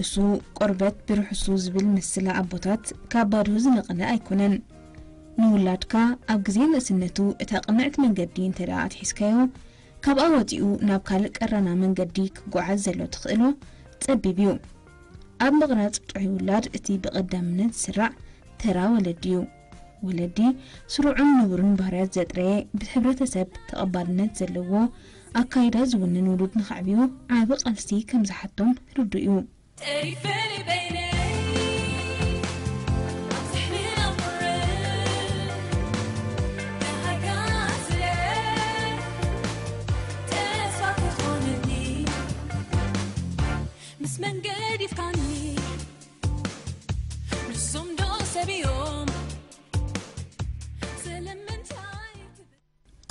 ርሑሱ ቆርበት ብርሑሱ ዝብል ምስላ ኣቦታት ካብ ባዶ ዝነቐለ ኣይኮነን። ንውላድካ ኣብ ግዜ ንእስነቱ እታ ቅንዕቲ መንገዲ እንተ ደኣ ኣትሒዝካዮ፣ ካብኣ ወጺኡ ናብ ካልእ ቀራና መንገዲ ክጓዓዝ ዘሎ ተኽእሎ ጸቢብ እዩ። ኣብ ምቕራጽ ጥዑይ ውላድ እቲ ብቐዳምነት ዝስራዕ ተራ ወለዲ እዩ። ወለዲ ስሩዕን ንቡርን ባህርያት ዘጥረየ፣ ብሕብረተሰብ ተቐባልነት ዘለዎ ኣካይዳ ዝውንን ውሉድ ንኸዕብዩ ዓቢ ቃልሲ ከም ዝሓቶም ርዱእ እዩ። ጠሪፈኒ በይነይ ኣብ ዝሕልን ኣብ ቁርን፣ ንሃጋዝለ ተስፋ ክትኾነኒ፣ ምስ መን ገዲፍካኒ? ንሶም ዶ ሰብ እዮም? ስለምንታይ ትብል?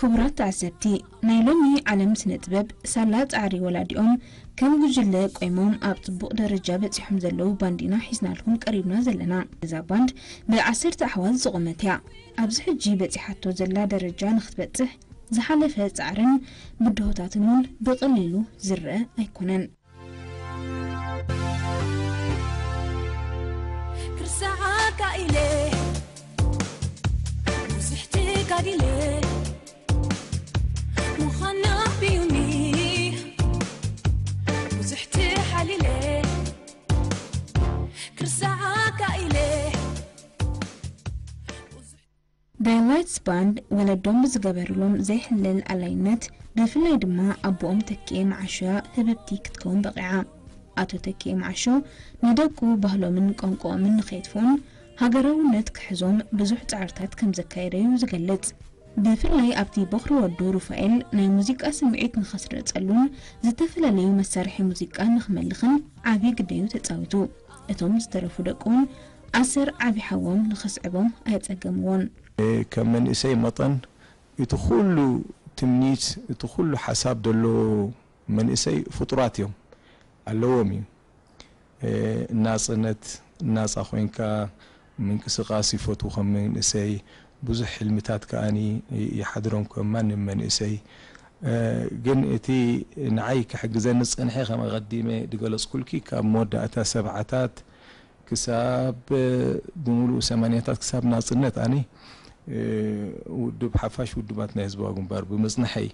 ክቡራት ተዓዘብቲ፣ ናይ ሎሚ ዓለም ስነ ጥበብ ሳላ ጻዕሪ ወላዲኦም ከም ጉጅለ ቆይሞም ኣብ ጽቡቕ ደረጃ በጺሖም ዘለዉ ባንድ ኢና ሒዝናልኩም ቀሪብና ዘለና። እዛ ባንድ ብዓሰርተ ኣሕዋት ዝቖመት እያ። ኣብዚ ሕጂ በጺሓቶ ዘላ ደረጃ ንኽትበጽሕ ዝሓለፈ ጻዕርን ብድሆታትን እውን ብቐሊሉ ዝረአ ኣይኮነን። ክርስዓካ ኢለ ብዙሕ ትጋዲለ፣ ምዃና ኣቢዩኒ ብዙሕ ትሓሊለ። ክርስዓካ ኢለ ብዙሕ Daylights ባንድ ወለዶም ብዝገበርሎም ዘይሕለል ኣላይነት፣ ብፍላይ ድማ ኣቦኦም ተኪኤ መዓሾያ ህብብቲ ክትከውን በቒዓ። ኣቶ ተኪኤ መዓሾ ንደቁ ባህሎምን ቋንቋኦምን ንኸየጥፍኡን ሃገራውነት ክሕዞም ብዙሕ ጻዕርታት ከም ዘካየደ እዩ ዝገልጽ። ብፍላይ ኣብቲ በኹሪ ወዱ ሩፋኤል ናይ ሙዚቃ ስምዒት ንኸስረጸሉን ዝተፈላለዩ መሳርሒ ሙዚቃ ንኽመልኽን ዓቢ ግደዩ ተጻዊቱ። እቶም ዝተረፉ ደቁ እውን ኣሰር ዓቢ ሓዎም ንኸስዕቦም ኣየጸገምዎን። ከም መንእሰይ መጠን እቲ ኩሉ ትምኒት፣ እቲ ኩሉ ሓሳብ ዘለዎ መንእሰይ ፍጡራት እዮም፣ ኣለዎም እዩ። እ፣ ናጽነት፣ ናጻ ኮይንካ ምንቅስቃስ ይፈትዉ ከም መንእሰይ፣ ብዙሕ ሕልምታት ከኣኒ ይሓድሮም ከም ማንም መንእሰይ። እ፣ ግን እቲ ንዓይ ክሕግዘኒ ዝጸንሐ ከም ኣቐዲመ ዝገለጽኩልኪ ካብ መወዳእታ ሰብዓታት ክሳብ፣ እ፣ ብምሉእ ሰማንያታት ክሳብ ናጽነት ኣነ፣ እ፣ ውድብ ሓፋሽ ውድባት ናይ ህዝባዊ ግንባር ብምጽናሐይ፣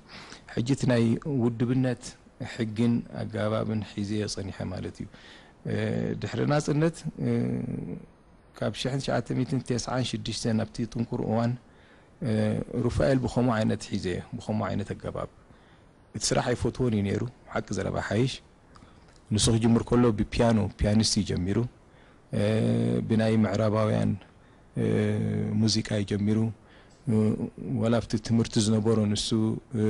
ሕጂ እቲ ናይ ውድብነት ሕግን ኣገባብን ሒዘዮ ጸኒሐ ማለት እዩ። እ፣ ድሕሪ ናጽነት፣ እ፣ ካብ ሽሕን ትሽዓተ ሚእትን ተስዓን ሽዱሽተን ኣብቲ ጥንኩር እዋን፣ እ፣ ሩፋኤል ብኸምኡ ዓይነት ሒዘዮ፣ ብኸምኡ ዓይነት ኣገባብ። እቲ ስራሕ ኣይፈትዎን እዩ ነይሩ፣ ሓቂ ዘረባ ሓይሽ። ንሱ ክጅምር ከሎ ብፒያኖ፣ ፒያኒስት እዩ ጀሚሩ። እ፣ ብናይ ምዕራባውያን፣ እ፣ ሙዚቃ እዩ ጀሚሩ። እ፣ ዋላ ኣብቲ ትምህርቲ ዝነበሮ ንሱ፣ እ፣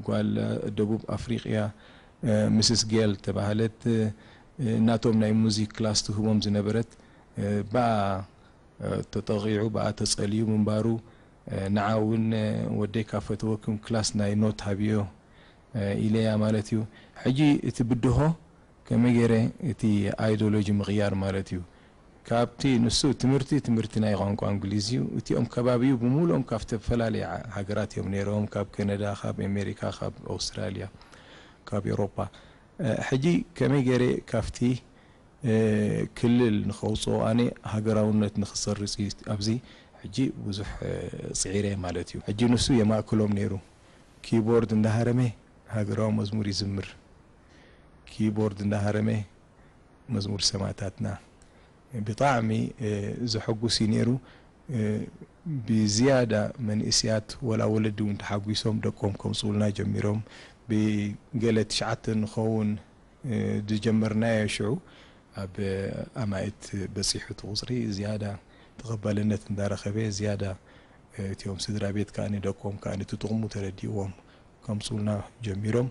ጓል ደቡብ ኣፍሪቅያ፣ እ፣ ምስስ ጌል ተባህለት፣ እ፣ እናቶም ናይ ሙዚክ ክላስ ትህቦም ዝነበረት፣ እ፣ ብኣ፣ እ፣ ተጠቒዑ፣ ብኣ ተጸልዩ ምንባሩ፣ እ፣ ንዓ እውን፣ እ፣ ወደይ ካብ ፈተወኩም ክላስ ናይ ኖት ሃብዮ፣ እ፣ ኢለያ ማለት እዩ። ሕጂ እቲ ብድሆ ከመይ ገይረ እቲ ኣይዲዮሎጂ ምቕያር ማለት እዩ። ካብቲ ንሱ ትምህርቲ፣ ትምህርቲ ናይ ቋንቋ እንግሊዝ እዩ። እቲኦም ከባቢኡ ብምሉኦም ካብ ዝተፈላለየ ሃ-፣ ሃገራት እዮም ነይሮም፣ ካብ ከነዳ፣ ካብ ኣሜሪካ፣ ካብ ኣውስትራልያ፣ ካብ ኤውሮጳ። እ፣ ሕጂ ከመይ ገይረ ካብቲ፣ እ፣ ክልል ንኸውፅኦ ኣነ ሃገራውነት ንኽሰርፅ እዩ ኣብዚ ሕጂ ብዙሕ፣ እ፣ ፅዒረ ማለት እዩ። ሕጂ ንሱ የማእክሎም ነይሩ። ኪቦርድ እንዳሃረመ ሃገራዊ መዝሙር ይዝምር። ኪቦርድ እንዳሃረመ መዝሙር ሰማእታትና ብጣዕሚ፣ እ፣ ዘሐጉስ እዩ ነይሩ። እ፣ ብዝያዳ መንእስያት ወላ ወለዲ እውን ተሓጒሶም ደቆም ከምፅኡልና ጀሚሮም። ብገለ ትሽዓተ ንኸውን፣ እ፣ ዝጀመርናዮ ሽዑ ኣብ ኣማኢት በፂሑ እቲ ቁፅሪ ዝያዳ ተቐባልነት እንዳረኸበ ዝያዳ፣ እ፣ እቲኦም ስድራ ቤት ከኣ ደቆም ከኣ እቲ ጥቕሙ ተረዲእዎም ከምፅኡልና ጀሚሮም።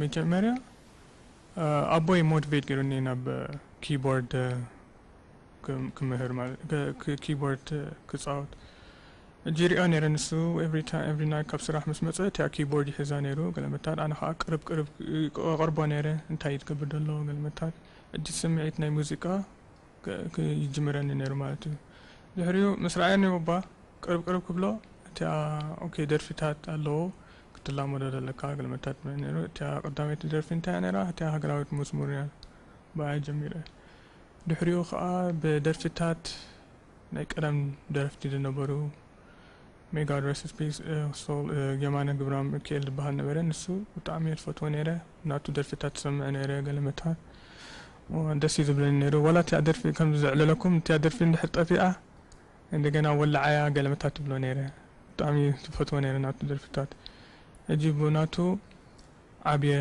መጀመርያ፣ እ፣ ኣቦይ ሞቲቬት ገይሩኒ ናብ፣ እ፣ ኪቦርድ፣ እ፣ ክም-፣ ክምህር ማለት፣ ክ-፣ ክ-፣ ኪቦርድ፣ እ፣ ክጻወት። ሕጂ ይሪኦ ነይረ ንሱ ኤቭሪ ታይም፣ ኤቭሪ ናይት ካብ ስራሕ ምስ መጸ እቲኣ ኪቦርድ ይሕዛ ነይሩ ገለ መታን። ኣነ ኸኣ ቅርብ ቅርብ፣ እ፣ ኣቕርቦ ነይረ፣ እንታይ እዩ ዝገብር ዘሎ ገለ መታን። ሕጂ ስምዒት ናይ ሙዚቃ ክ- ክጅምረኒ ነይሩ ማለት እዩ። ድሕሪኡ ምስ ረኣየኒ፣ ባባ ቅርብ ቅርብ ክብሎ፣ እቲኣ፣ ኦኬ፣ ደርፊታት ኣለዎ ክትላመዶ ዘለካ፣ ገለመታት ነይሩ። እቲኣ ቀዳመይቲ ደርፊ እንታይ እያ ነይራ? እቲኣ ሃገራዊት መዝሙር እያ። ብኣያ ጀሚረ። ድሕሪኡ ከዓ ብደርፊታት ናይ ቀደም ደረፍቲ ዝነበሩ፣ May God rest his peace, ሶል፣ የማነ ግብረ ሚካኤል ዝበሃል ነበረ። ንሱ ብጣዕሚ እየ ዝፈትዎ ነይረ። ናቱ ደርፊታት ዝሰምዕ ነይረ፣ ገለመታት ደስ እዩ ዝብለኒ ነይሩ። ዋላ እቲኣ ደርፊ ከም ዘዕለለኩም፣ እቲኣ ደርፊ እንድሕር ጠፊኣ፣ እንደገና ወላዓያ ገለመታት ትብሎ ነይረ። ብጣዕሚ ዝፈትዎ ነይረ ናቱ ደርፍታት። ሕጂ ብናቱ ዓብየ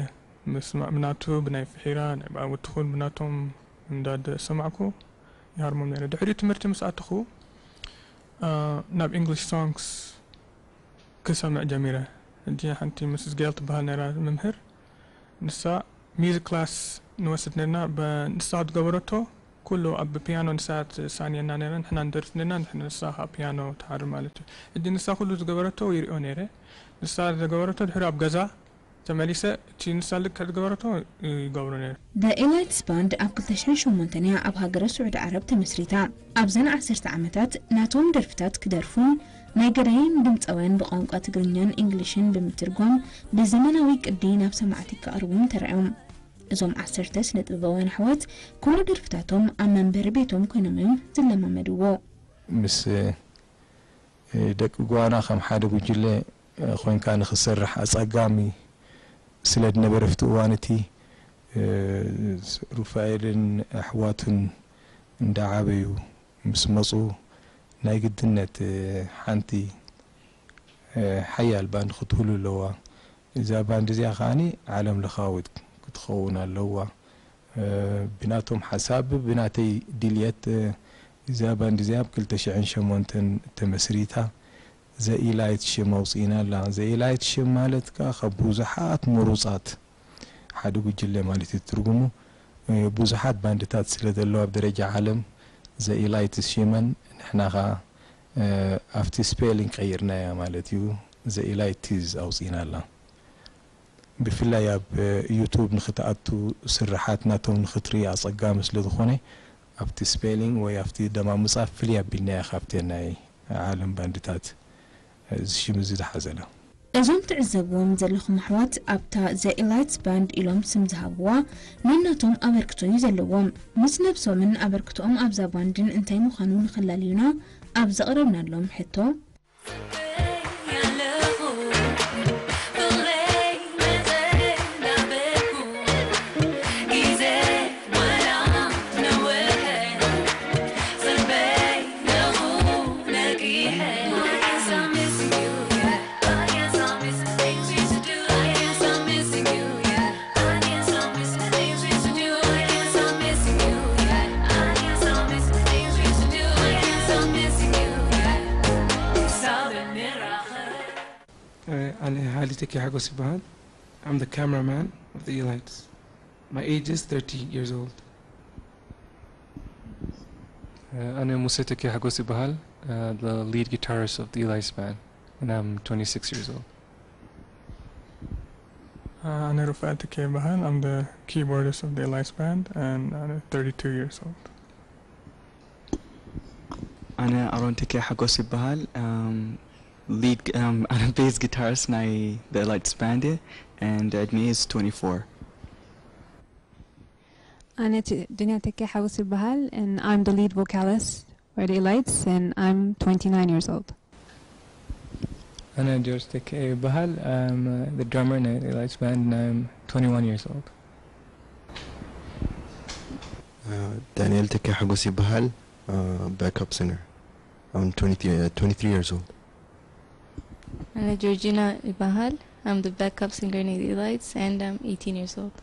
ምስማዕ፣ ብናቱ፣ ብናይ ፍሒራ፣ ናይ በዓል ወትኹን፣ ብናቶም እንዳሰማዕኩ ይሃርሞም ነይረ። ድሕሪኡ ትምህርቲ ምስ ኣተኹ፣ አ፣ ናብ English songs ክሰምዕ ጀሚረ። ሕጂ ሓንቲ ምስስ ጌል ትበሃል ነይራ መምህር። ንሳ ሚዚክ ክላስ ንወስድ ነርና። በ-፣ ንሳ ዝገበረቶ ኩሉ ኣብ ፒያኖ ንሳ ትሳንየና ነይራ፣ ንሕና ንደርፍ ነርና፣ ንሕና ንሳ ከዓ ፒያኖ ትሓርም ማለት እዩ። ሕጂ ንሳ ኩሉ ዝገበረቶ ይሪኦ ነይረ። ንሳ ዝገበረቶ ድሕሪ ኣብ ገዛ ተመሊሰ እቲ ንሳ ልክዕ ዝገበረቶ ይገብሮ ነይረ። The Elites Band ኣብ ክልተ ሽሕን ሸሞንተን እያ ኣብ ሃገረ ስዑዲ ዓረብ ተመስሪታ። ኣብዘን ዓሰርተ ዓመታት ናቶም ደርፍታት ክደርፉን ናይ ገዳይም ድምፃውያን ብቋንቋ ትግርኛን እንግሊሽን ብምትርጓም ብዘመናዊ ቅዲ ናብ ሰማዕቲ ክቐርቡን ተራእዮም። እዞም ዓሰርተ ስነ ጥበባውያን ኣሕዋት ኩሉ ደርፍታቶም ኣብ መንበሪ ቤቶም ኮይኖም እዮም ዝለማመድዎ። ምስ ደቂ ጓና ከም ሓደ ጉጅለ ኮይንካ ንክሰርሕ ኣጸጋሚ ስለ ዝነበረ ኣብቲ እዋን እቲ ሩፋኤልን ኣሕዋቱን እንዳዓበዩ ምስ መጹ ናይ ግድነት ሓንቲ ሓያል ባንድ ክትህሉ ኣለዋ። እዛ ባንድ እዚኣ ከዓኒ ዓለም ለኻዊት ክትኸውን ኣለዋ። ብናቶም ሓሳብ ብናተይ ድልየት እዛ ባንድ እዚኣ ኣብ ክልተ ሽሕን ሸሞንተን ተመስሪታ ዘኢላይት ሽም ኣውፂእና ኣላ። ዘኢላይት ሽም ማለት ከዓ ካብ ብዙሓት ምሩፃት ሓደ ጉጅለ ማለት እዩ ትርጉሙ። ብዙሓት ባንድታት ስለ ዘለዋ ኣብ ደረጃ ዓለም ዘኢላይት ሽመን ንሕና ከዓ ኣብቲ ስፔሊንግ ቀይርናያ ማለት እዩ። ዘኢላይት ቲዝ ኣውፂእና ኣላ። ብፍላይ ኣብ ዩቱብ ንክትኣቱ ስርሓት ናቶም ንክትርኢ ኣፀጋሚ ስለ ዝኾነ ኣብቲ ስፔሊንግ ወይ ኣብቲ ደማምፃ ፍልይ ኣቢልናያ ካብተን ናይ ዓለም ባንድታት እዚ ሽም እዚ ዝሓዘላ። እዞም ትዕዘብዎም ዘለኹም ኣሕዋት ኣብታ ዘ ኤላይትስ ባንድ ኢሎም ስም ዝሃብዋ ነናቶም ኣበርክቶ እዩ ዘለዎም። ምስ ነብሶምን ኣበርክቶኦም ኣብዛ ባንድን እንታይ ምዃኑ ንኸላልዩና ኣብ ዘቕረብናሎም ሕቶ፣ ኣነ ሃይለ ተኪ ሓጎስ ይበሃል። I'm the cameraman of the Elites. My age is thirty years old. ኣነ ሙሴ ተኪ ሓጎስ ይበሃል, the lead guitarist of the Elites band, and I'm twenty-six years old. ኣነ ሩፋኤል ተኪ ይበሃል. I'm the keyboardist of the Elites band and ኣነ thirty-two years old. ኣነ ኣሮን ተኪ ሓጎስ ይበሃል. Lead, um, I'm a bass guitarist ናይ The Elites band, and ዕድሜ is twenty-four. ኣነ ት- ዱንያ ተኪ ሓጎስ ይበሃል, and I'm the lead vocalist for the Elites, and I'm twenty-nine years old. ኣነ ጆርጅ ተኪ ይበሃል. I'm, uh, the drummer ናይ Elites band, and I'm twenty-one years old. ዳንኤል ተኪ ሓጎስ ይበሃል. Backup singer. I'm twenty, uh, twenty-three years old. ኣነ ጆርጂና ይበሃል. I'm the backup singer ናይ Elites, and I'm eighteen years old.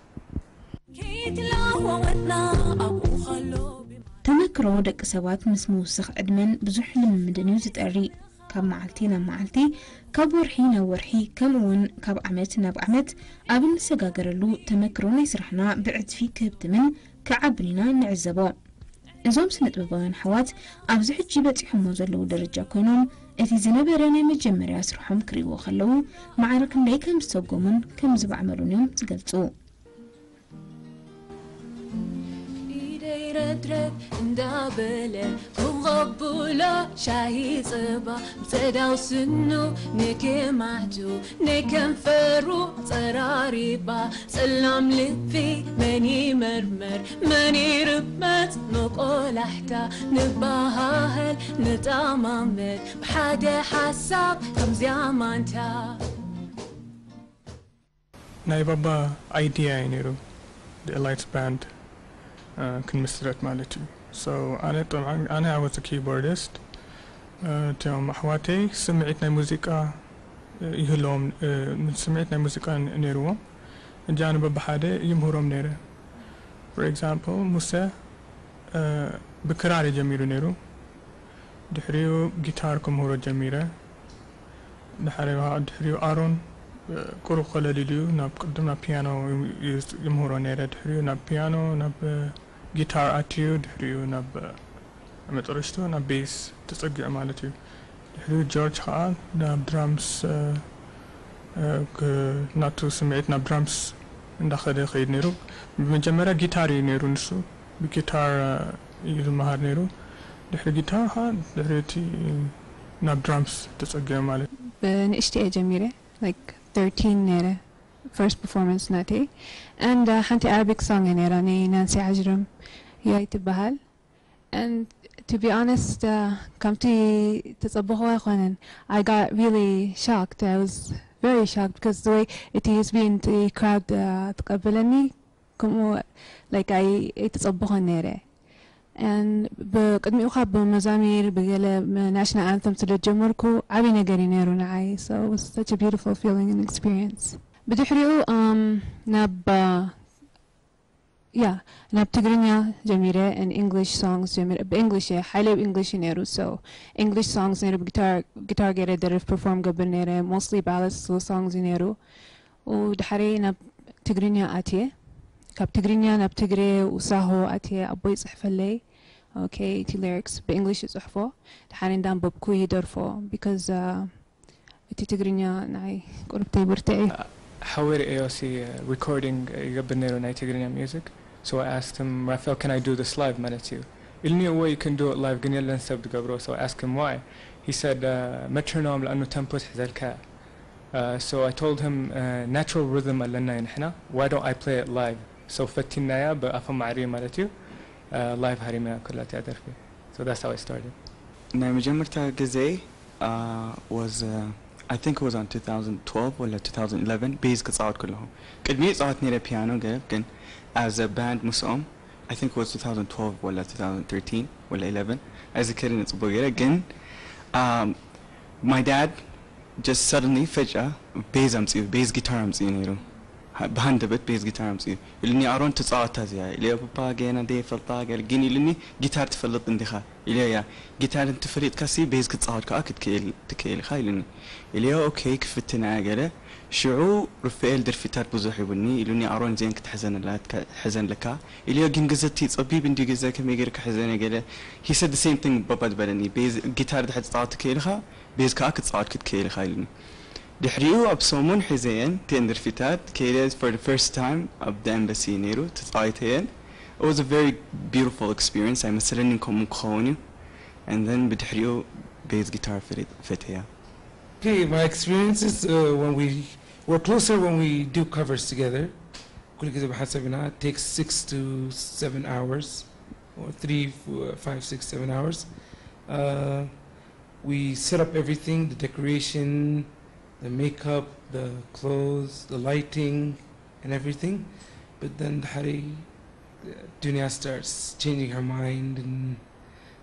ተመክሮ ደቂ ሰባት ምስ ምውሳኽ ዕድመን ብዙሕ ልምምድን እዩ ዝጠሪ። ካብ መዓልቲ ናብ መዓልቲ፣ ካብ ወርሒ ናብ ወርሒ፣ ከምኡ እውን ካብ ዓመት ናብ ዓመት ኣብ እንሰጋገረሉ ተመክሮ ናይ ስራሕና ብዕጽፊ ክህብትምን ክዓብን ኢና ንዕዘቦ። እዞም ስነ ጥበባውያን ኣሕዋት ኣብዚ ሕጂ በጺሖሞ ዘለዉ ደረጃ ኮይኖም፣ እቲ ዝነበረ ናይ መጀመርያ ስርሖም ክርእይዎ ከለዉ፣ ማዕረ ክንደይ ከም ዝሰጎሙን ከም ዝባዕመሉን እዮም ዝገልጹ። ድረብ እንዳበለ ክቐብሎ ሻሂ ጽባ፣ ምጸዳው ስኑ ንኬማቱ ንከንፈሩ ጸራሪባ፣ ጸላም ልቢ መን ይመርመር መን ይርመጽ፣ መቆላሕታ ንባሃሃል ንጣማመት ብሓደ ሓሳብ ከምዚያ ማንታ። ናይ ባባ ኣይድያ እዩ ነይሩ፣ ኤላይትስ ባንድ ክንምስረት ማለት እዩ። So ኣነ፣ ጠብዓን ኣነ I was a keyboardist። እቶም ኣሕዋተይ ስምዒት ናይ ሙዚቃ ይህልዎም፣ ስምዒት ናይ ሙዚቃ ነይርዎም። እጃ ኣነ በብሓደ ይምህሮም ነይረ። For example ሙሰ ብክራር እዩ ጀሚሩ ነይሩ። ድሕሪኡ ጊታር ክምህሮ ጀሚረ። ድሕሪኡ ኣሮን ቁሩብ ኸለል ኢሉ እዩ ናብ ቅድም ናብ ፒያኖ ይምህሮ ነይረ። ድሕሪኡ ናብ ፒያኖ ናብ ጊታር ኣትዩ፣ ድሕሪኡ ናብ መጨረሽቱ ናብ ቤዝ ተጸጊዑ ማለት እዩ። ድሕሪኡ ጆርጅ ኸኣ ናብ ድራምስ ናቱ ስምዒት ናብ ድራምስ እንዳኸደ ይኸይድ ነይሩ። ብመጀመርያ ጊታር እዩ ነይሩ ንሱ፣ ብጊታር እዩ ዝመሃር ነይሩ። ድሕሪ ጊታር ኸዓ ድሕሪ እቲ ናብ ድራምስ ተጸጊዐ ማለት እዩ። ብንእሽቲ እየ ጀሚረ፣ like thirteen ነይረ first performance ናተይ። And ሓንቲ Arabic song እያ ነይራ፣ ናይ ናንሲ ዓጅረም እያ ትበሃል። And to be honest, ከምቲ ተጸበኹ ኣይኮነን። I got really shocked. I was very shocked because the way እቲ ህዝቢ እቲ crowd ተቐበለኒ ከምኡ like ኣይተጸበኹን ነይረ። And ብቅድሚኡ ካብ መዛሚር ብገለ national anthem ስለ ጀመርኩ ዓብይ ነገር እዩ ነይሩ ንዓይ። So it was such a beautiful feeling and experience. ብድሕሪኡ ናብ yeah ናብ ትግርኛ ጀሚረ and English songs ጀሚረ። ብ English እየ ሓይለይ ብ English እዩ ነይሩ። So English songs ነይሩ፣ ብ guitar ገይረ ደርፍ perform ገብር ነይረ። Mostly ballad slow songs እዩ ነይሩ። ودحري ናብ ትግርኛ ኣትየ። ካብ ትግርኛ ናብ ትግሬ وساهو ኣትየ ኣቦይ ይፅሕፈለይ። Okay እቲ lyrics ብ English ይፅሕፎ። ድሓር እንዳንበብኩ ይደርፎ because እቲ ትግርኛ ንዓይ ቁርብተይ ብርትዒ እዩ። ሓወይ ርእዮሲ recording ይገብር ነይሩ ናይ ትግርኛ music. So I asked him, Raphael, can I do this live ማለት እዩ ኢሉኒ። እወ you can do it live ግን የለን ሰብ ዝገብሮ። So I asked him why. He said metronome لأنه tempo ትሕዘልካ እያ. So I told him natural rhythm ኣለና እዩ ንሕና, why don't I play it live? So ፈቲናያ ብኣፈ ማዕሪ ማለት እዩ. Live ሃሪመያ ኩላቲያ ደርፊ. So that's how I started. ናይ መጀመርታ ግዜ was I think it was on two thousand twelve ወላ two thousand eleven ቤዝ ክጻወት ከለኹ። ቅድሚኡ ይጻወት ነይረ ፒያኖ ገለ ግን as a band ምስኦም I think it was two thousand twelve ወላ two thousand thirteen ወላ eleven ኣይዝክርን ጽቡቅ ገይረ ግን my dad just suddenly ፈጃ ቤዝ ኣምጺኡ ቤዝ ጊታር ኣምጺኡ ነይሩ። ብሃንደበት ቤዝ ጊታር ኣምጺኡ ኢሉኒ ኣሮን ትጻወታ እዚኣ ኢለዮ ቡባ ገና ደይፈልጣ ገለ ግን ኢሉኒ ጊታር ትፈልጥ እንዲኻ ኢለዮ እያ ጊታር እንትፈሊጥካሲ ቤዝ ክትጻወት ከኣ ክትክእል ትክእል ኢኻ ኢሉኒ ኢለዮ okay ክፍትና እያ ገለ ሽዑ ሩፋኤል ደርፊታት ብዙሕ ሂቡኒ ኢሉኒ ኣሮን እዚአን ክትሕዘን ኣለካ ኢለዮ ግን ግዘ እቲ ጸቢብ እንድዩ ግዘ ከመይ ገይርካ ሕዘን እየ ገለ he said the same thing ባባ ዝበለኒ ቤዝ ጊታር ድሕር ትጻወት ትክእል ኢኻ ቤዝ ከኣ ክትጻወት ክትክእል ኢኻ ኢሉኒ ድሕሪኡ ኣብ ሰሙን ሒዘየን እተን ደርፊታት ከይደ for the first time ኣብ the embassy ነይሩ ተጻዊተየን it was a very beautiful experience ኣይመሰለንን ከምኡ ክኸውን እዩ and then ብድሕሪኡ ቤዝ ጊታር ፈትየያ Okay, my experience is uh, when we we're closer when we do covers together. كل كذا بحسبنا it takes six to seven hours or three, four, five, six, seven hours. Uh, we set up everything, the decoration, the makeup, the clothes, the lighting, and everything. But then the Hari, Dunya starts changing her mind, and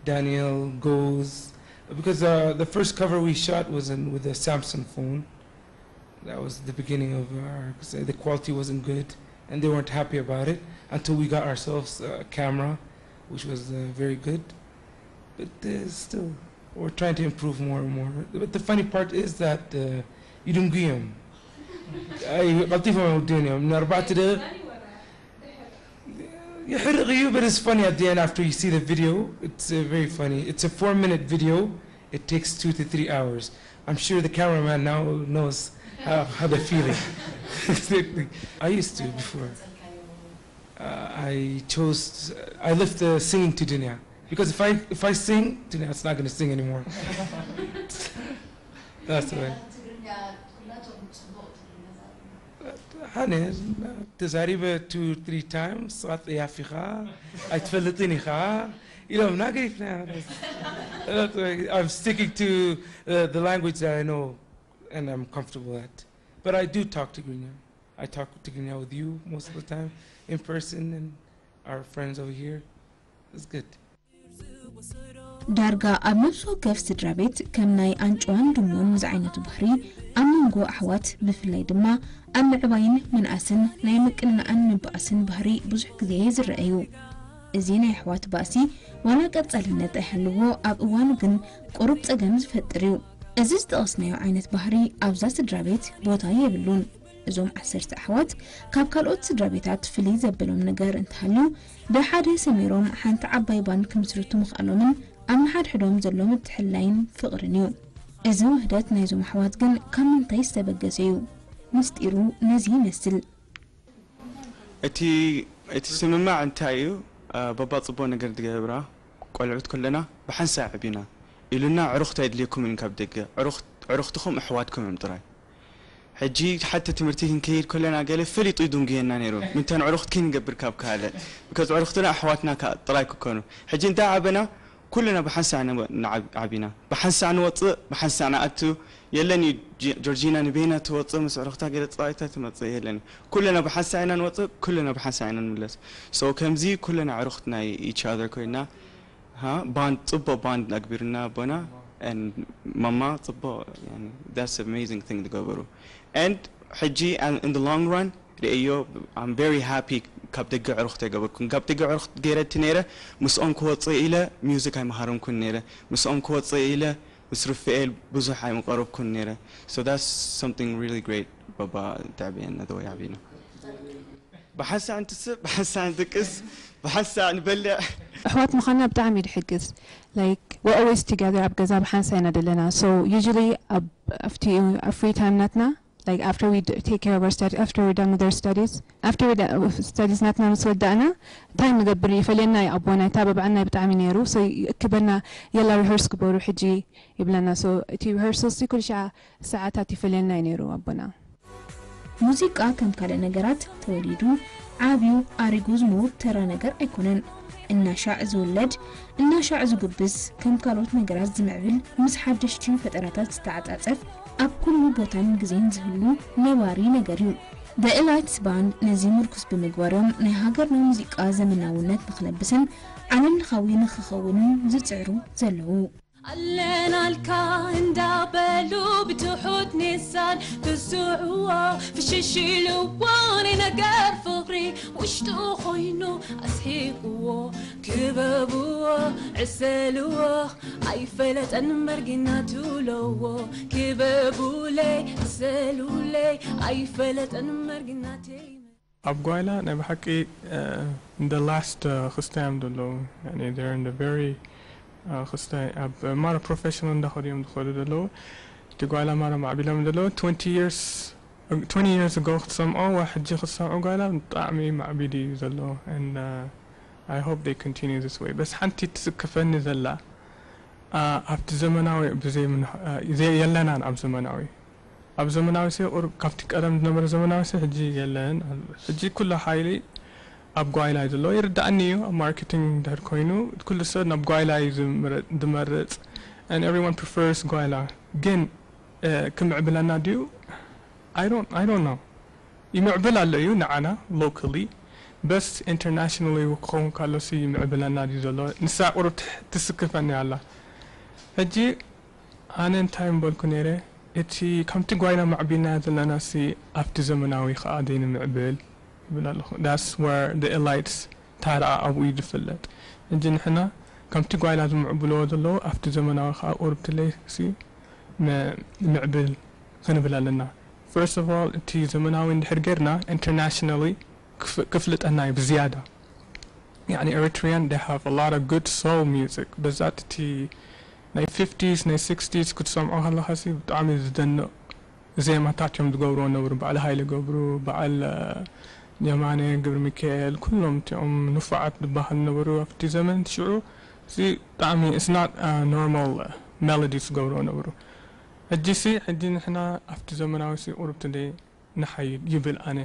Daniel goes because uh, the first cover we shot was in, with a Samsung phone. That was the beginning of our. The quality wasn't good, and they weren't happy about it until we got ourselves a camera, which was uh, very good. But uh, still, we're trying to improve more and more. But the funny part is that uh, you don't give them. I يحرق you, but it's funny at the end after you see the video. It's uh, very funny. It's a four minute video. It takes two to three hours. I'm sure the cameraman now knows how, how the feeling. I used to before. I chose, I left the singing to Dunya. Because if I, if I sing, Dunya is not going to sing anymore. That's the way. ሃነ ተዛሪበ two three times፣ ጸያፍ ኢኻ፣ ኣይትፈልጥን ኢኻ ኢሎም ናገሪፍና። I'm sticking to uh, the language that I know and I'm comfortable at. But I do talk Tigrinya. I talk Tigrinya with you most of the time in person and our friends over here. It's good. ዳርጋ ኣብ ነፍሲ ወከፍ ስድራ ቤት ከም ናይ ኣንጭዋን ድሙን ዝዓይነቱ ባህሪ ኣብ መንጎ ኣሕዋት ብፍላይ ድማ ኣብ ምዕባይን ምንኣስን ናይ ምቅንናእን ምብኣስን ባህሪ ብዙሕ ግዜ ዝረአ እዩ። እዚ ናይ ኣሕዋት ባእሲ ዋላ ቀጻልነት ኣይሃልዎ ኣብ እዋኑ ግን ቁሩብ ጸገም ዝፈጥር እዩ። እዚ ዝጠቐስናዮ ዓይነት ባህሪ ኣብዛ ስድራ ቤት ቦታ የብሉን። እዞም ዓሰርተ ኣሕዋት ካብ ካልኦት ስድራ ቤታት ፍልይ ዘበሎም ነገር እንተሃልዩ ብሓደ ሰሚሮም ሓንቲ ዓባይ ባንድ ክምስርቱ ምኽኣሎምን ኣብ ንሓድሕዶም ዘሎ ምትሕልላይን ፍቕርን እዩ። እዚ ውህደት ናይዞም ኣሕዋት ግን ካብ ምንታይ ዝተበገሰ እዩ? ምስጢሩ ነዚ ይመስል። እቲ እቲ ስምማዕ እንታይ እዩ? በባ ጽቡቕ ነገር ትገብራ ቆልዑት ኩለና ብሓንሳእ ዓቢና ኢሉና ዕሩኽቲ ኣይድልየኩምን ካብ ደገ ዕሩኽትኹም ኣሕዋትኩም እዮም ጥራይ። ሕጂ ሓቲ ትምህርቲ ክንከይድ ከለና ገለ ፈሊጡ ይድንጉየና ነይሩ። ምንታን ዕሩኽት ክንገብር ካብ ካልእ because ዕሩኽትና ኣሕዋትና ጥራይ ክኮኑ። ሕጂ እንታይ ዓበና ኩልና ብሓንሳእ ዓቢና ብሓንሳእ ንወፅእ ብሓንሳእ ንኣቱ የለን እዩ። ጆርጂና ንበይና ትወፅእ ምስ ዕሩኽታ ገለ ፀዋይታ ትመፅእ የለን። ኩልና ብሓንሳእ ኢና ንወፅእ ኩልና ብሓንሳእ ኢና ንምለስ። So ከምዚ ኩልና ዕሩኽት ናይ each other ኮይና bond ፅቡቅ bond ኣግቢርና ኣቦና and ማማ ፅቡቅ that's amazing thing ዝገበሩ and ሕጂ in the long run ርእዮ I'm very happy ካብ ደገ ዕሩኽት ኣይገበርኩን ካብ ደገ ዕሩኽት ገይረ እቲ ነይረ ምስኦም ክወፅእ ኢለ music ኣይመሃረምኩን ነይረ ምስኦም ክወፅእ ኢለ ምስ ርፍኤል ብዙሕ ኣይምቀረብኩን ነይረ so that's something really great ባባ ተዕብየና ተወይ ዓብና ብሓንሳእ እንትስእ ብሓንሳእ ንድቅስ ብሓንሳእ ንበልዕ ኣሕዋት ምዃንና ብጣዕሚ እዩ ድሕግዝ like we're always together ኣብ ገዛ ብሓንሳእ ኢና ዘለና so usually ኣብ ኣብቲ ኣብ free time ናትና like after we take care of our studies after we're done with our studies after we're done studies ናትና ምስ ወዳእና እንታይ ንገብር ይፈልየና እዩ ኣቦና ይተባብዓና ብጣዕሚ ነይሩ so ይእክበና የላ rehearse ግበሩ ሕጂ ይብለና so እቲ rehearsal ሲ ኩሉ ሻዕ ሰዓታት ይፈልየና እዩ ነይሩ ኣቦና ሙዚቃ ከም ካልእ ነገራት ተወሊዱ ዓብዩ ኣሪጉ ዝመውት ተራ ነገር ኣይኮነን። እናሻዕ ዝውለድ እናሻዕ ዝጉብዝ ከም ካልኦት ነገራት ዝምዕብል ምስ ሓደሽቲ ፈጠራታት ዝተዓጻጸፍ ኣብ ኩሉ ቦታን ግዜን ዝህሉ ነባሪ ነገር እዩ። The Elites Band ነዚ ምርኩስ ብምግባሮም ናይ ሃገርና ሙዚቃ ዘመናውነት ንኽለብስን ዓለምለኻዊ ንኽኸውንን ዝጽዕሩ ዘለዉ ኣለናልካ እንዳበሉ ብትሑት ኔሳን ክስዕዎ ፍሽሽ ኢልዎ ናይ ነገር ፍቕሪ ውሽጡ ኮይኑ ኣስሒቅዎ ክበብዎ ዕሰልዎ ኣይፈለጠን መርጊና ትብለዎ ክበቡለይ ዕሰሉለይ ኣይፈለጠን መርጊናተይ ኣብ ጓይላ ናይ ብሓቂ the last ክስታይ እዮም ዘለዉ they're in the very ክስታይ ኣብ ማራ professional እንዳኸዱ እዮም ዝኸዱ ዘለዉ እቲ ጓይላ ማራ ማዕቢሎም ዘለዉ twenty years twenty years ago ክትሰምዖ ዋ ሕጂ ክትሰምዖ ጓይላ ብጣዕሚ ማዕቢሉ እዩ ዘሎ and I hope they continue this way በስ ሓንቲ ትስክፈኒ ዘላ ኣብቲ ዘመናዊ ብዘይ የለናን ኣብ ዘመናዊ ኣብ ዘመናዊ ሲ ቁሩብ ካብቲ ቀደም ዝነበረ ዘመናዊ ሲ ሕጂ የለን ሕጂ ኩሉ ሓይሊ ኣብ ጓይላ እዩ ዘሎ ይርዳእኒ እዩ ኣብ marketing እንድሕር ኮይኑ ኩሉ ሰብ ናብ ጓይላ እዩ ዝመርጽ and everyone prefers ጓይላ ግን ክምዕብለና ድዩ I don't I don't know ይምዕብል ኣሎ እዩ ንዓና locally በስ internationally ክኸውን ካሎሲ ይምዕብለና ድዩ ዘሎ ንሳ ቁሩብ ትስክፈኒ ኣላ ሕጂ ኣነ እንታይ ምበልኩ ነይረ እቲ ከምቲ ጓይና ማዕቢልናዮ ዘለናሲ ኣብቲ ዘመናዊ ከዓ ዘይንምዕብል ይብል ኣለኹ that's where the elites ታራ ኣብኡ እዩ ዝፍለጥ ሕጂ ንሕና ከምቲ ጓይላ ዝምዕብልዎ ዘለዉ ኣብቲ ዘመናዊ ከዓ ቁርብትለይሲ ምዕብል ክንብል ኣለና first of all እቲ ዘመናዊ እንድሕር ጌርና internationally ክፍልጠና እዩ ብዝያዳ يعني Eritrean they have a lot of good soul music በዛት እቲ ናይ fifties ናይ sixties ክትሰምዖ ከለኻ ሲ ብጣዕሚ ዝደንቕ ዜማታት እዮም ዝገብርዎ ነበሩ በዓል ሃይለ ገብሩ በዓል የማነ ገብረ ሚካኤል፣ ኩሎም እቲኦም ንፉዓት ዝበሃሉ ነበሩ ኣብቲ ዘመን ሽዑ። እዚ ብጣዕሚ it's not normal melodies ዝገብርዎ ነበሩ። ሕጂ ሲ ሕጂ ንሕና ኣብቲ ዘመናዊ ሲ ቁሩብ ትንደይ ንሓይድ ይብል ኣነ።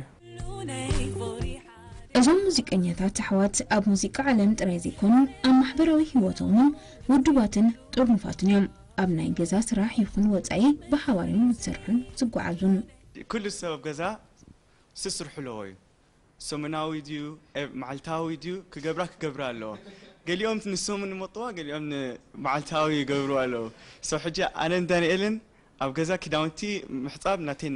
እዞም ሙዚቀኛታት ኣሕዋት ኣብ ሙዚቃ ዓለም ጥራይ ዘይኮኑ፣ ኣብ ማሕበራዊ ህይወቶም እውን ውዱባትን ጥርኑፋትን እዮም። ኣብ ናይ ገዛ ስራሕ ይኹን ወጻኢ ብሓባር እዮም ዝሰርሑን ዝጓዓዙን። ኩሉ ሰብ ኣብ ገዛ ስስርሑ ኣለዎ እዩ። ሰሙናዊ ድዩ መዓልታዊ ድዩ ክገብራ ክገብራ ኣለዎ። ገሊኦም ንሰሙን ይመጥዋ፣ ገሊኦም ንመዓልታዊ ይገብሩ ኣለዉ። So ሕጂ ኣነን ዳንኤልን ኣብ ገዛ ክዳውንቲ ምሕጻብ ናተይ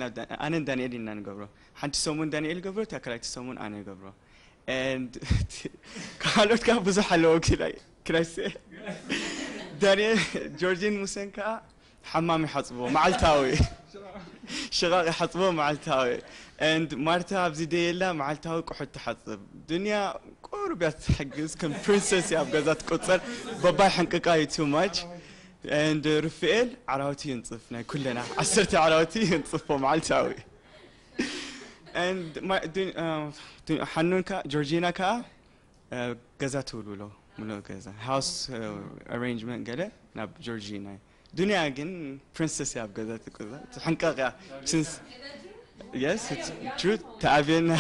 ኣነን ዳንኤል ኢና ንገብሮ። ሓንቲ ሰሙን ዳንኤል ይገብሮ፣ እታ ካልኣይቲ ሰሙን ኣነ ይገብሮ። And ካልኦት ከኣ ብዙሕ ኣለዎ። Can I say? ዳንኤል፣ ጆርጂን ሙሴን ከኣ ሓማም ይሓጽብዎ መዓልታዊ። ሽቓቕ ይሓጽብዎ መዓልታዊ። And ማርታ ኣብዚ ደየላ መዓልታዊ ቁሑት ትሓጽብ። ዱንያ ቁሩብ እያ ትሕግዝ፣ ከም ፕሪንሰስ እያ ኣብ ገዛ ትቁጸር። በባይ ሕንቅቃ እዩ too much። And ሩፍኤል ዓራውቲ ይንጽፍ፣ ናይ ኩለና ዓሰርተ ዓራውቲ ይንጽፎ መዓልታዊ። And ሓኑን ከኣ ጆርጂና ከኣ ገዛ ትውልውሎ፣ ምሉእ ገዛ፣ house arrangement ገለ ናብ ጆርጂና እዩ። ዱንያ ግን ፕሪንሰስ እያ ኣብ ገዛ ትቁዛ፣ ትሕንቀቕ እያ። Since yes, it's true። ተኣብየና።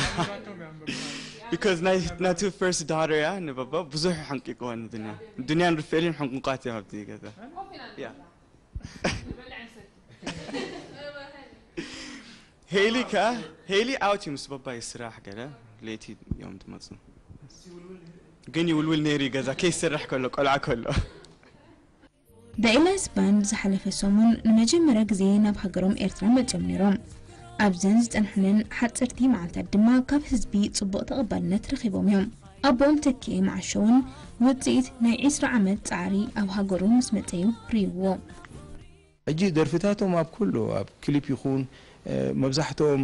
Because ናይ ናቱ first daughter እያ፣ ንበባ ብዙሕ ሕንቂቅዋ ንዱንያ። ዱንያን ሩፍኤልን ሕንቁቃት እዮም ኣብቲ ገዛ። Yeah። ሄሊ ከ ሄሊ out እዩ ምስ በባይ ስራሕ ገለ ለይቲ እዮም ትመፁ። ግን ይውልውል ነይሩ ገዛ ከይሰርሕ ከሎ፣ ቆልዓ ከሎ። The Elias Band ዝሓለፈ ሰሙን ንመጀመርያ ግዜ ናብ ሃገሮም ኤርትራ መጺኦም ነይሮም። ኣብዘን ዝጸንሑለን ሓጸርቲ መዓልታት ድማ ካብ ህዝቢ ጽቡቕ ተቐባልነት ረኺቦም እዮም። ኣቦኦም ተኪኤ መዓሾ እውን ውጽኢት ናይ ዕስራ ዓመት ጻዕሪ ኣብ ሃገሩ ምስ መጸ እዩ ርእይዎ። ሕጂ ደርፍታቶም ኣብ ኩሉ ኣብ ክሊፕ ይኹን መብዛሕትኦም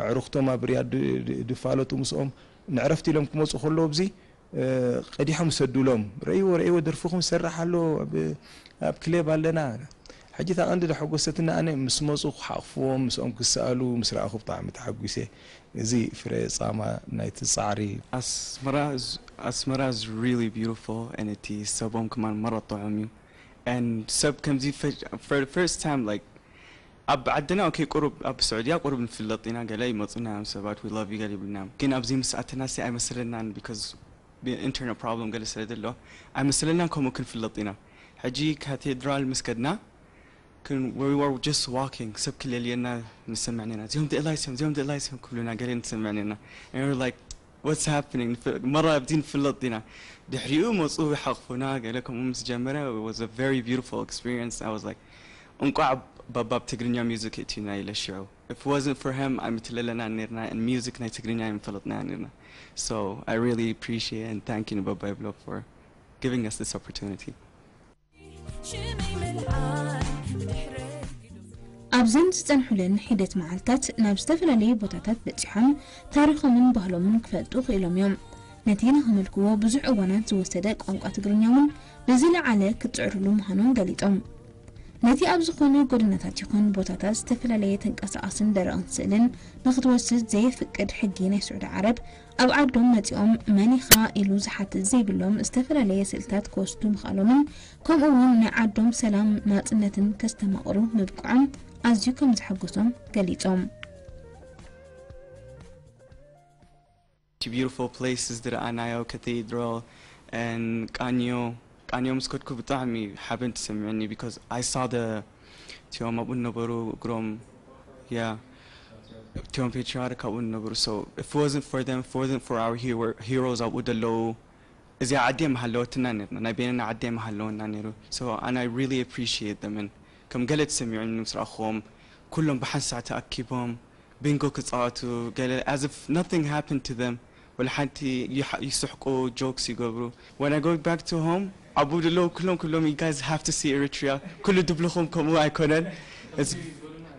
ኣዕሩኽቶም ኣብ ሪያድ ድፋለጡ ምስኦም ንዕረፍቲ ኢሎም ክመፁ ከለዉ ኣብዚ ቀዲሖም ይሰዱሎም። ረእይዎ ረእይዎ ደርፍኹም ዝሰርሕ ኣሎ ኣብ ክሌብ ኣለና። ሕጂ እታ ቀንዲ ደሐጎሰትና ኣነ ምስ መፁ ክሓቕፍዎም ምስኦም ክሰኣሉ ምስ ረኣኹ ብጣዕሚ ተሓጒሰ። እዚ ፍረ ፃማ ናይቲ ፃዕሪ። ኣስመራ ኣስመራ is really beautiful and እቲ ሰቦም ከማን መረጥዖም እዩ። And ሰብ ከምዚ for the first time like ኣብ ዓድና okay ቁሩብ ኣብ ስዑድያ ቁሩብ ንፍለጥ ኢና ገለ ይመፁና እዮም ሰባት we love you ገለ ይብሉና እዮም ግን ኣብዚ ምስ ኣተናሲ ኣይመስለናን because internal problem ገለ ስለ ዘሎ ኣይመስለናን ከምኡ ክንፍለጥ ኢና ሕጂ ካቴድራል ምስ ከድና ክን we were just walking ሰብ ክለልየና ንሰምዕ ኔና እዚኦም the Elias እዮም እዚኦም the Elias እዮም ክብሉና ገለ ንሰምዕ ኔና and we were like what's happening መራ ኣብዚ ንፍለጥ ኢና ድሕሪኡ መፁ ሓቕፉና ገለ ከምኡ ምስ ጀመረ it was a very beautiful experience I was like እንቋዕ ባባ ኣብ ትግርኛ music እቲና ኢለ ሽዑ if it wasn't for him ኣይምትለለና ኔርና and music ናይ ትግርኛ ኣይምፈለጥና ኔርና so I really appreciate and thank you ንባባ ይብሎ for giving us this opportunity ኣብዘን ዝጸንሑለን ሒደት መዓልታት ናብ ዝተፈላለዩ ቦታታት በጺሖም ታሪኾምን ባህሎምን ክፈልጡ ክኢሎም እዮም። ነቲ ንኸመልክዎ ብዙሕ እዋናት ዝወሰደ ቋንቋ ትግርኛ እውን ብዝለዓለ ክጽዕሩሉ ምዃኖም ገሊጾም። ነቲ ኣብ ዝኾነ ጎደናታት ይኹን ቦታታት ዝተፈላለየ ተንቀሳቓስን ደረቕን ስእልን ንኽትወስድ ዘየፍቅድ ሕጊ ናይ ስዑዲ ዓረብ ኣብ ዓዶም መጺኦም መን ኢኻ ኢሉ ዝሓትት ዘይብሎም ዝተፈላለየ ስእልታት ክወስዱ ምኽኣሎምን ከምኡ እውን ናይ ዓዶም ሰላም ናጽነትን ከስተማቕሩ ምብቅዖም ኣዝዩ ከም ዘሐጎሶም ገሊጾም። beautiful places ዝረኣናዮ cathedral and ቃንዮ ቃንዮ ምስ ከድኩ ብጣዕሚ ሓበን ተሰሚዑኒ because I saw the እቲኦም ኣብኡ ነበሩ እግሮም yeah እቲኦም patriarch ኣብኡ ነበሩ so if it wasn't for them if it wasn't for our heroes ኣብኡ ደለዉ እዚኣ ዓዲ ምሃለወትና ነርና ናይ በይንና ዓዲ ምሃለወና ነይሩ so and I really appreciate them and ከም ገለ ተሰሚዑኒ ምስ ረኣኽዎም ኩሎም ብሓንሳእ ተኣኪቦም ቢንጎ ክጻወቱ ገለ as if nothing happened to them ወላ ሓንቲ ይስሕቁ jokes ይገብሩ when I go back to home ኣብኡ ዘለዉ ኩሎም ኩሎም you guys have to see Eritrea ኩሉ ድብልኹም ከምኡ ኣይኮነን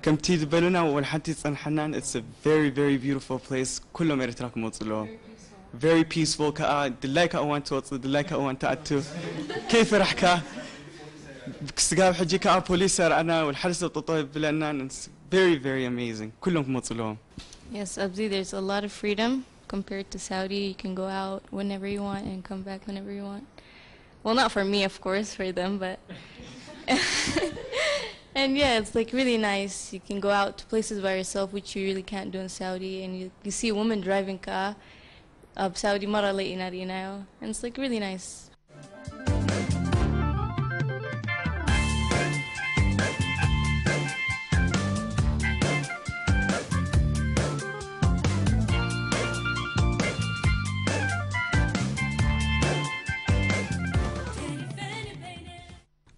ከምቲ ዝበሉና ወላ ሓንቲ ዝጸንሓናን it's a very very beautiful place ኩሎም ኤርትራ ክመጹ ኣለዎም very peaceful ከኣ ድላይካ እዋን ትወጽእ ድላይካ እዋን ትኣቱ ከይፈራሕካ ስጋብ ሕጂ ከኣ ፖሊስ ኣርኣና ወላ ሓደ ሰብ ጠጠው የብለናን very very amazing ኩሎም ክመጹ ኣለዎም Yes, ኣብዚ there's a lot of freedom compared to Saudi. You can go out whenever you want and come back whenever you want. Well, not for me, of course, for them, but and yeah, it's like really nice. You can go out to places by yourself, which you really can't do in Saudi, and you, you see a woman driving car. ኣብ ሳውዲ መራ ለይ ኢና ርኢናዮ, and it's like really nice.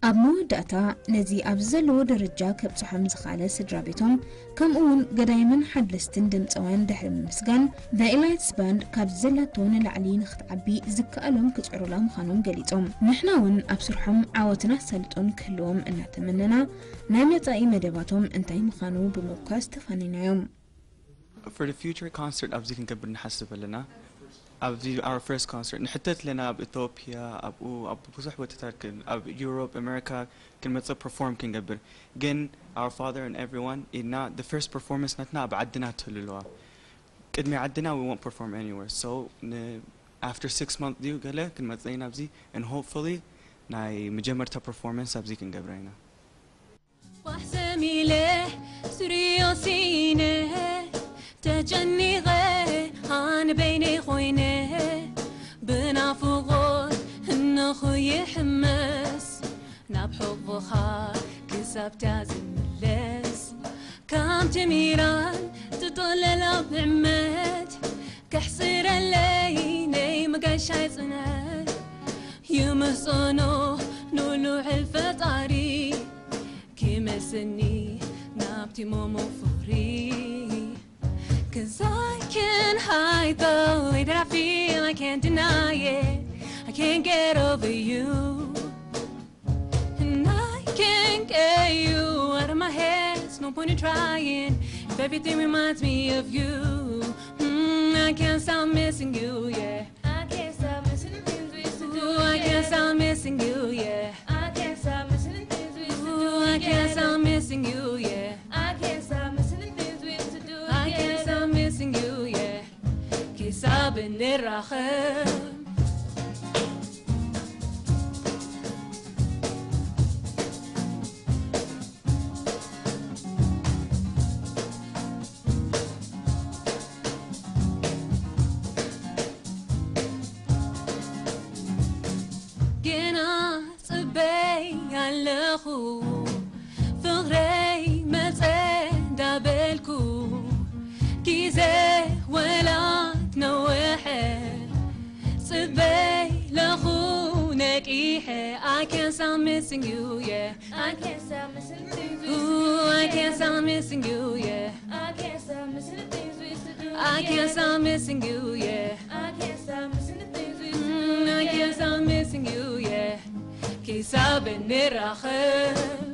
ኣብ መወዳእታ፣ ነዚ ኣብዚ ዘለዎ ደረጃ ከብጽሖም ዝኸኣለ ስድራ ቤቶም፣ ከምኡ እውን ገዳይምን ሓደስትን ድምጻውያን ድሕሪ ምምስጋን፣ The Elites Band ካብዚ ዘላቶ ንላዕሊ ንኽትዓቢ ዝከኣሎም ክጽዕሩላ ምዃኖም ገሊጾም። ንሕና እውን ኣብ ስርሖም ዓወትን ኣሳልጦን ክህልዎም እናተመነና፣ ናይ መጻኢ መደባቶም እንታይ ምዃኑ ብምብኳስ ተፋኒናዮም። For the future concert ኣብዚ ክንገብር ንሓስብ ኣለና። ኣብዚ our first concert ንሕተት ኣለና፣ ኣብ ኢትዮጵያ፣ ኣብኡ ኣብ ብዙሕ ቦታታት ክን- ኣብ ዩሮፕ፣ ኣሜሪካ ክንመጽእ ፐርፎርም ክንገብር። ግን our father and everyone ኢልና፣ the first performance ናትና ኣብ ዓድና ትህሉ ኣለዋ። ቅድሚ ዓድና we won't perform anywhere. So ን after six months ድዩ ገለ ክንመጽእ ኢና ኣብዚ፣ and hopefully ናይ መጀመርታ ፐርፎርማንስ ኣብዚ ክንገብር ኢና። ኳሕ ሰሚለ ስርዮ ሲነ ተጨኒቐ ኣነ በይነይ ኮይነ ብናፍቖት እንኹ ይሕመስ ናብ ሕቑኻ ክሳብታ ዝምለስ ካብ ጀሚራን ትጠለላ ብዕመት ከሕስረለይ ነይ መጋሻይ ጽነት ይምሕጸኖ ንልዑል ፈጣሪ ክመልሰኒ ናብቲ ሞሞ ፍቕሪ። Cause I can't hide the way that I feel, I can't deny it. I can't get over you. And I can't get you out of my head, it's no point in trying. If everything reminds me of you, mm, I can't stop missing you, yeah. I can't stop missing the things we used to do. I can't stop missing you, yeah. I can't stop missing the things we used to do. I can't stop missing you, yeah. I can't stop missing the things we used to do. I can't stop missing you, yeah. ክሳብ ንራኸብ። ገና ጽበይ ኣለኹ ፍቕረይ መጸ እንዳበልኩ ግዜ ወላት ነወሐ ጽበይ ለኹ ነቂሐ I can't stop missing you, yeah. I can't stop missing the things we used to do. Ooh, I can't stop missing you, yeah. I can't stop missing the things we used to do. I can't stop missing you, yeah. I can't stop missing the things we used to do. Mm, I can't stop missing you, yeah. ክሳብ ንራኸብ